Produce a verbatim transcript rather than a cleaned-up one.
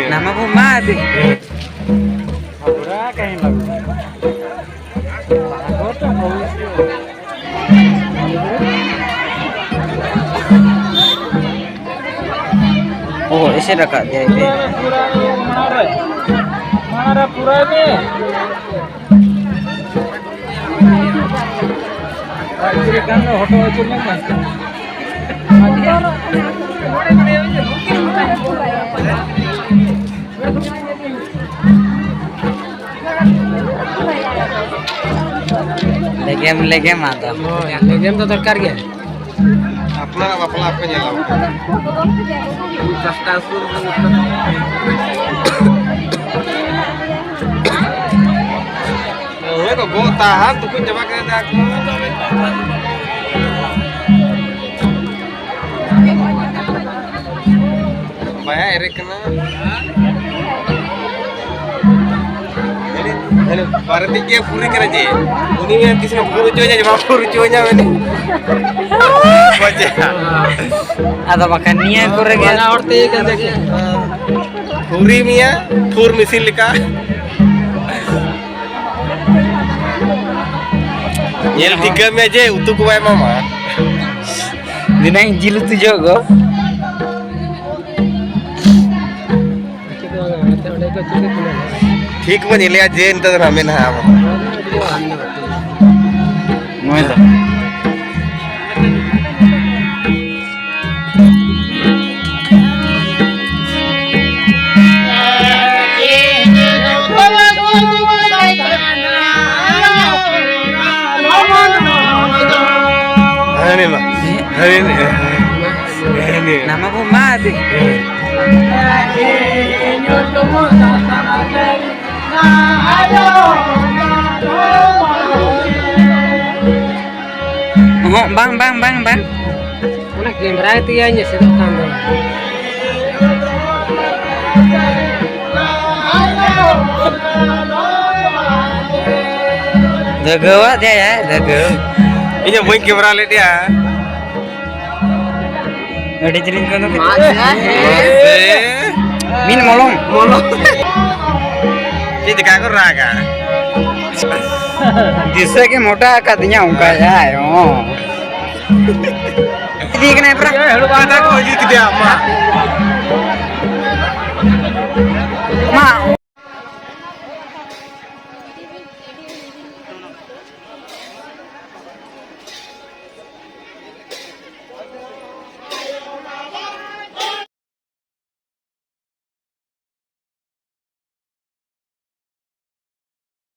ᱱᱟᱢᱟ ᱵᱚ ᱢᱟ ᱟᱫᱮ᱾ ᱚ, ᱮᱥᱮᱫ ᱟᱠᱟᱫ ᱜᱮᱭᱟᱭ ᱯᱮ᱾ ᱢᱟᱲᱟᱝ ᱨᱮ, ᱢᱟᱲᱟᱝ ᱨᱮ ᱯᱩᱨᱟᱹᱭ ᱢᱮ᱾ ᱟᱹᱪᱩᱨ ᱠᱟᱱ ᱫᱚ ᱦᱚᱴᱚᱜ ᱟᱹᱪᱩᱨ ᱢᱮ ᱢᱟ᱾ ᱞᱮᱜᱮᱢ, ᱞᱮᱜᱮᱢ ᱟᱫᱚ᱾ ᱦᱳᱭ, ᱞᱮᱜᱮᱢ ᱫᱚ ᱫᱚᱨᱠᱟᱨ ᱜᱮ᱾ ᱟᱯᱱᱟᱨᱟᱜ ᱵᱟᱯᱞᱟ ᱠᱚ ᱧᱮᱞᱟ᱾ ᱪᱟᱥᱴᱟ ᱥᱩᱨ ᱦᱳᱭ ᱠᱚ ᱜᱚᱜ ᱛᱟᱦᱟᱱ ᱛᱩᱠᱩᱡ ᱪᱟᱵᱟ ᱠᱮᱫᱟ ᱠᱚ᱾ ᱵᱟᱭᱟ ᱮᱨᱮ ᱠᱟᱱᱟ᱾ ᱦᱟᱹᱱᱤ, ᱦᱟᱹᱱᱤ ᱵᱟᱨᱮ ᱛᱮᱫ ᱜᱮ ᱯᱩᱨᱤ ᱠᱟᱱᱟ ᱡᱮ᱾ ᱩᱱᱤ ᱢᱮᱱ ᱛᱤᱥ ᱦᱚᱸ ᱯᱩᱨ ᱦᱚᱪᱚ ᱤᱧᱟ, ᱡᱮ ᱵᱟᱢ ᱯᱩᱨ ᱦᱚᱪᱚ ᱤᱧᱟ ᱢᱮᱱᱮ᱾ ᱵᱟᱡᱮ᱾ ᱟᱫᱚ ᱵᱟᱠᱷᱟᱱ ᱱᱤᱭᱟᱹ ᱠᱚᱨᱮ ᱜᱮ ᱵᱟᱱᱟ ᱦᱚᱲ ᱛᱮ ᱠᱟᱱ ᱛᱟᱠᱤᱱ᱾ ᱯᱩᱨᱤ ᱢᱮᱭᱟ, ᱯᱩᱨ ᱢᱮᱥᱤᱱ ᱞᱮᱠᱟ᱾ ᱧᱮᱞ ᱴᱷᱤᱠᱟᱹ ᱢᱮ ᱡᱮ ᱩᱛᱩ ᱠᱚ ᱵᱟᱭ ᱮᱢᱟᱢᱟ᱾ ᱫᱤᱱᱟᱹᱝ ᱡᱤᱞ ᱩᱛᱩ ᱡᱚᱜ ᱜᱚ᱾ ᱴᱷᱤᱠ ᱵᱚᱱ ᱧᱮᱞᱮᱭᱟ ᱡᱮ ᱱᱤᱛᱚᱜ ᱫᱚ ᱱᱟᱦᱟᱜ ᱢᱮᱱᱟᱜᱼᱟ ᱟᱵᱚ᱾ ᱱᱩᱭ ᱫᱚ᱾ ᱦᱮᱸ, ᱱᱤᱢᱟ᱾ ᱦᱮᱸ, ᱱᱤᱢᱟ᱾ ᱦᱮᱸ, ᱱᱤᱢᱟ᱾ ᱱᱟᱢᱟ ᱵᱚ ᱢᱟ ᱟᱫᱮ᱾ ᱦᱮᱸ᱾ ᱚᱦᱚᱸᱜ, ᱵᱟᱝ, ᱵᱟᱝ, ᱵᱟᱝ, ᱵᱟᱝ᱾ ᱚᱱᱟ ᱠᱮᱢᱨᱟ ᱛᱮᱜᱮᱧ ᱮᱥᱮᱫᱚᱜ ᱠᱟᱱ ᱫᱚ᱾ ᱫᱷᱟᱹᱜᱟᱹᱣᱟᱜ ᱫᱮᱭᱟ, ᱫᱷᱟᱹᱜᱟᱹᱣ᱾ ᱤᱧ ᱦᱚᱸ ᱵᱟᱹᱧ ᱠᱮᱢᱨᱟ ᱞᱮᱫᱮᱭᱟ᱾ ᱟᱹᱰᱤ ᱡᱤᱞᱤᱧ ᱠᱷᱚᱱ ᱫᱚ ᱢᱟᱥᱮ᱾ ᱢᱤᱫ ᱢᱚᱞᱚᱝ᱾ ᱢᱚᱞᱚᱝ᱾ ᱪᱮᱫ ᱞᱮᱠᱟ ᱠᱚ ᱨᱟᱜᱟ? ᱫᱤᱥᱟᱹ ᱜᱮ ᱢᱚᱴᱟ ᱟᱠᱟᱫᱤᱧᱟ ᱚᱱᱠᱟᱭᱟᱭ, ᱦᱚᱸ᱾ ᱤᱫᱤ ᱠᱟᱱᱟᱭ ᱯᱩᱨᱟ᱾ ᱦᱩᱲᱩ ᱵᱟᱝ ᱠᱚ ᱤᱫᱤ ᱠᱮᱫᱮᱭᱟ, ᱢᱟ᱾ ᱢᱟ᱾